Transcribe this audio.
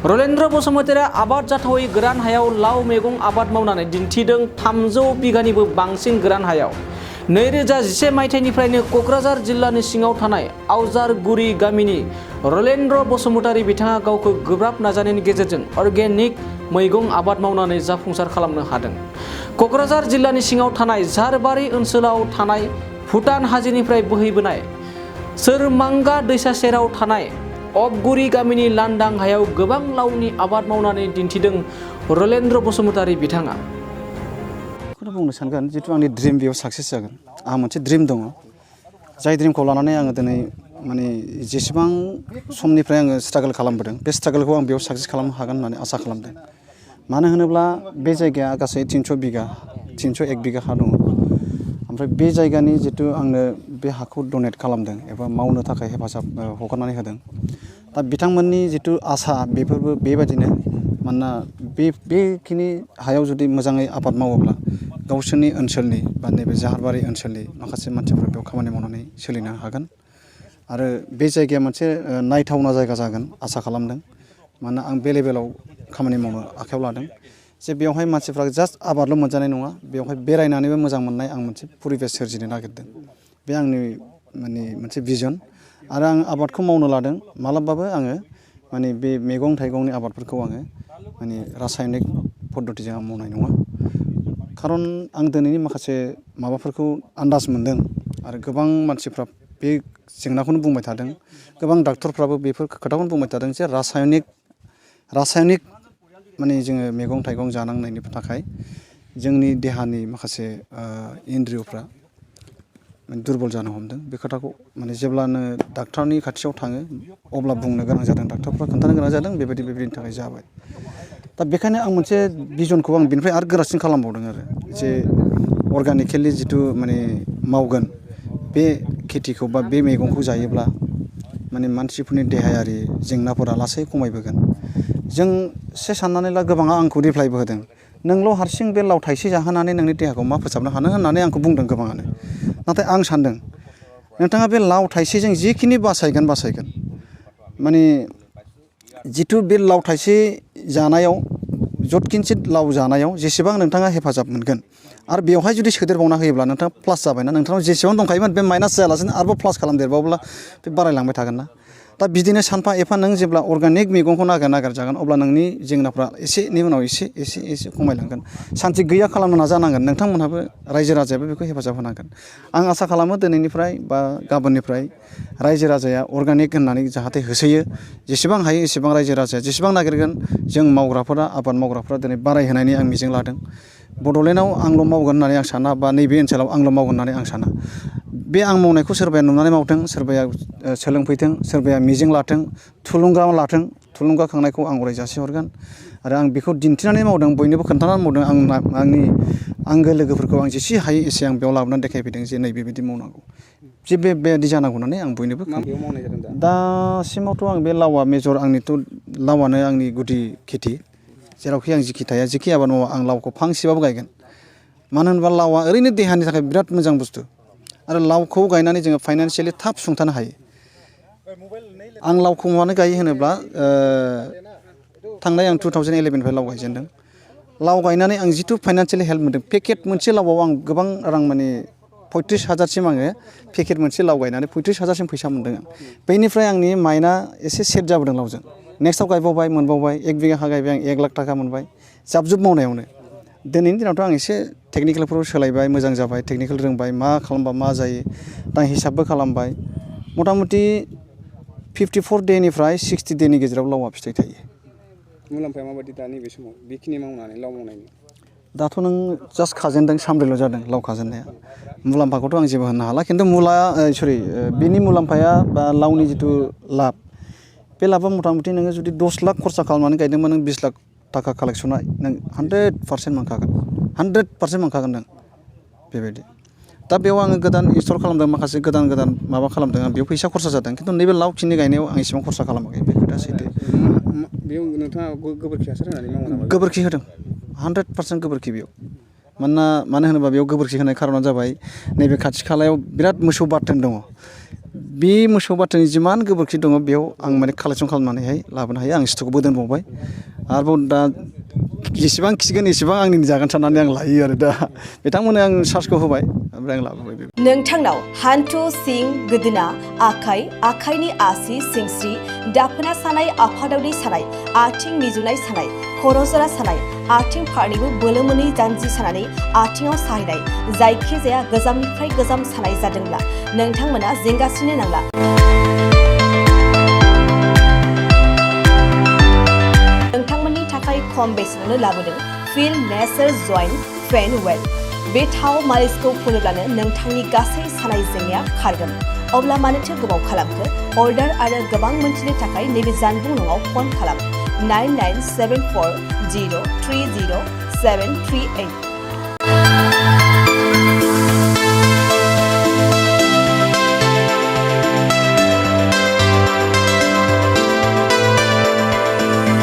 रलेन्द्र बसुमतारिया आबाद जाथावै गोरान हायाव लाव मैगं आबाद मावनानै दिन्थिदों 300 बिगानिबो बांसिन गोरान हायाव। 2011 मायथाइनिफ्रायनो क'क्राझार जिल्लानि सिङाव थानाय आवजारगुरि गामिनि रलेन्द्र बसुमतारि बिथाङा गावखौ गोब्राब नाजानायनि गेजेरजों अर्गेनिक मैगं आबाद मावनानै जाफुंसार खालामनो हादों। क'क्राझार जिल्लानि सिङाव थानाय झारबारि ओनसोलाव थानाय भुटान हाजोनिफ्राय बोहैबोनाय सोरमांगा दैसा सेराव थानाय अबगुरि गामिनि लांदां हायाव गोबां लावनि आबाद मावनानै दिन्थिदों रलेन्द्र बसुमतारि बिथाङा। बेखौनो बुंनो सानगोन जितु आंनि ड्रिम बेयाव साक्सेस जागोन। आंहा मोनसे ड्रिम दङ, जाय ड्रिमखौ लानानै आङो दिनै माने जेसेबां समनिफ्राय आङो स्ट्रागल खालामबोदों, बे स्ट्रागलखौ आं बेयाव साक्सेस खालामनो हागोन होननानै आसा खालामदों। मानो होनोब्ला बे जायगाया गासै 301 बिगा हा दङ। ओमफ्राय बे जायगानि जितु आंनो बे हाखौ डनेट खालामदों एबा मावनो थाखाय हेफाजाब हगारनानै होदों, दा बिथांमोननि जितु आसा बेफोरबो बेबायदिनो। मानोना बेखिनि हायाव जुदि मोजाङै आबाद मावोब्ला गावसोरनि ओनसोलनि बा नैबे झारबारि ओनसोलनि माखासे मानसिफोरा बेयाव खामानि मावनानै सोलिनो हागोन आरो बे जायगाया मोनसे नायथावना जायगा जागोन आसा खालामदों। मानोना आं बे लेभेलाव खामानि मावनो आखायाव लादों जे बेवहाय मानसिफ्रा जास्ट आबादल' मोनजानाय नङा, बेवहाय बेरायनानैबो मोजां मोननाय आं मोनसे परिबेस सोरजिनो नागिरदों। बे आंनि माने मोनसे भिजन आरो आं आबादखौ मावनो लादों। मालाबाबो आङो माने बे मैगं थाइगंनि आबादफोरखौ आङो माने रासायनिक पद्धतिजों आं मावनाय नङा। खारन आं दिनैनि माखासे माबाफोरखौ आन्दाज मोनदों आरो गोबां मानसिफ्रा बे जेंनाखौनो बुंबाय थादों। गोबां डाक्टरफ्राबो बेफोर खोथाखौनो बुंबाय थादों जे रासायनिक माने जोङो मैगं थाइगं जानांनायनि थाखाय जोंनि देहानि माखासे इन्द्रियफ्रा दुरबल जानो हमदों। बे खोथाखौ माने जेब्लानो डाक्टारनि खाथियाव थाङो अब्ला बुंनो गोनां जादों, डाक्टारफ्रा खोन्थानो गोनां जादों बेबायदिनि थाखाय जाबाय। दा बेखायनो आं मोनसे भिजनखौ आं बेनिफ्राय आरो गोरासिन खालामबावदों आरो जे अर्गानिकेलि जितु माने मावगोन बे खेथिखौ बा बे मैगंखौ जायोब्ला माने मानसिफोरनि देहायारि जेंनाफोरा लासै खमायबोगोन। जों साननानै ला गोबाङा आंखौ रिप्लाइबो होदों, नोंल' हारसिं बे लाव थाइसे जाहोनानै नोंनि देहाखौ मा फोसाबनो हानो होननानै आंखौ बुंदों गोबाङानो। नाथाय आं सानदों नोंथाङा बे लाव थाइसेजों जिखिनि बासायगोन माने जितु बे लाव थाइसे जानायाव जतखिनसित लाव जानायाव जेसेबां नोंथाङा हेफाजाब मोनगोन आरो बेवहाय जुदि सोदेरबावना होयोब्ला नोंथाङा प्लास जाबायना, नोंथांनाव जेसेबां दंखायोमोन बे माइनास जायालासेनो आरोबाव प्लास खालामदेरबावब्ला बे बारायलांबाय थागोन ना। दा बिदिनो सानफा एफा नों जेब्ला अर्गानिक मैगंखौ नागिर जागोन अब्ला नोंनि जेंनाफ्रा एसेनि उनाव एसे खमायलांगोन। सान्थि गैया खालामनो नाजानांगोन, नोंथांमोनहाबो रायजो राजायाबो बेखौ हेफाजाब होनांगोन। आं आसा खालामो दिनैनिफ्राय बा गाबोननिफ्राय रायजो राजाया अर्गानिक होननानै जाहाथे होसोयो। जेसेबां हायो एसेबां रायजो राजाया जेसेबां नागिरगोन जों मावग्राफोरा, आबाद मावग्राफोरा दिनै बारायहोनायनि आं मिजिं लादों। बड'लेण्डआव आंल' मावगोन होननानै आं साना, बा नैबे ओनसोलाव आंल' मावगोन होननानै आं साना। बे आं मावनायखौ सोरबाया नुनानै मावथों, सोरबाया सोलोंफैथों, सोरबाया मिजिं लाथों, थुलुंगा लाथों। थुलुंगाखांनायखौ आं अराय जासिहरगोन आरो आं बेखौ दिन्थिनानै मावदों, बयनोबो खोन्थानानै मावदों। आंनि आंगो लोगोफोरखौ आं जेसे हायो एसे आं बेयाव लाबोनानै देखायफैदों जे नैबेबायदि मावनांगौ, जे बेबायदि जानांगौ होननानै आं बयनोबो मावनाय जादों दासिमावथ' आं बे लावा मेजर, आंनिथ' लावानो आंनि गुदि खेथि। जेरावखि आं जिखि थाया, जिखि आबाद मावा, आं लावखौ फांसेबाबो गायगोन। मानो होनोबा लावा ओरैनो देहानि थाखाय बिराद मोजां बुस्थु आरो लावखौ गायनानै जोङो फाइनान्सियेलि थाब सुंथानो हायो। आं लावखौ मानो गायो होनोब्ला थांनाय आं 2011निफ्राय लाव गायजेनदों। लाव गायनानै आं जिथु फाइनान्सियेलि हेल्प मोनदों, पेकेट मोनसे लावआव आं गोबां रां माने 35,000सिम आङो पेकेट मोनसे लाव गायनानै 35,000सिम फैसा मोनदों आं। बेनिफ्राय आंनि माइन्डआ एसे सेट जाबोदों लावजों। नेक्स्टआव गायबावबाय, मोनबावबाय, 1 बिगा हा गायबाय आं 1 लाख थाखा मोनबाय जाब मावनायावनो। दिनैनि दिनावथ' आं एसे टेकनिकेलफोराव सोलायबाय, मोजां जाबाय, टेकनिकेल रोंबाय, मा खालामबा मा जायो दा हिसाबबो खालामबाय। मथा मथि 54 देनिफ्राय 60 देनि गेजेराव लावआ फिथाइ थायो। मुलाम्फाया माबायदि दा नैबे समाव बेखिनि मावनानै लाव मावनायनि? दाथ' नों जास्ट खाजेनदों, सामब्रैल' जादों लाव खाजेननाया। मुलाम्फाखौथ' आं जेबो होननो हाला, खिन्थु बेनि मुलाम्फाया बा लावनि जिथु लाब, बे लाबा मथा मथि नोङो जुदि 10 लाख खरसा खालामनानै गायदोंबा नों 20 लाख थाखा कालेक्सना नों 100% मोनखागोन। 100% मोनखागोन नों बेबायदि। दा बेयाव आङो गोदान इनस्टल खालामदों, माखासे गोदान माबा खालामदों आं, बेयाव फैसा खरसा जादों, खिन्थु नैबे लाव खिनि गायनायाव आं एसेबां खरसा खालामाखै, बे खोथाया सैथो। बेयाव नोंथाङा गोबोरखि हासार होनानै मावो नामा? गोबोरखि होदों, 100% गोबोरखि बेयाव। मानो होनोबा बेयाव गोबोरखि होनाय खारना जाबाय नैबे खाथि खालायाव बिराद मोसौ बाथोन दङ। बे मोसौ बाथोननि जिमान गोबोरखि दङ बेयाव आं माने कालेक्सन खालामनानैहाय लाबोनो हायो आं स्टकआवबो दोनबावबाय आरोबाव दा जेसेबां खिगोन एसेबां आंनि जागोन साननानै आं लायो आरो दा बिथांमोननो आं चार्जखौ होबाय ओमफ्राय आं लाबोबाय। नोंथांनाव हान्थु सिं गोदोना आखाइ आखाइनि आसि सिंस्रि दाफोना सानाय आफादावदै सानाय आथिं मिजुनाय सानाय खर' जरा सानाय आथिं फारनैबो बोलो मोनै जानजि सानानै आथिङाव साहैनाय जायखिजाया गोजामनिफ्राय गोजाम सानाय जादोंब्ला नोंथांमोना जिंगासिनो नांला। नोंथांमोननि थाखाय खम बेसेनावनो लाबोदों फिल नेचार जइन्ट फेन वेल। बे थाव मालिसखौ फुनोब्लानो नोंथांनि गासै सानाय जेंनाया खारगोन। अब्ला मानोथो गोबाव खालामखो? अर्डार आरो गोबां मोनथिनो थाखाय नैबे जानबुं नङाव फन खालाम 9974030738।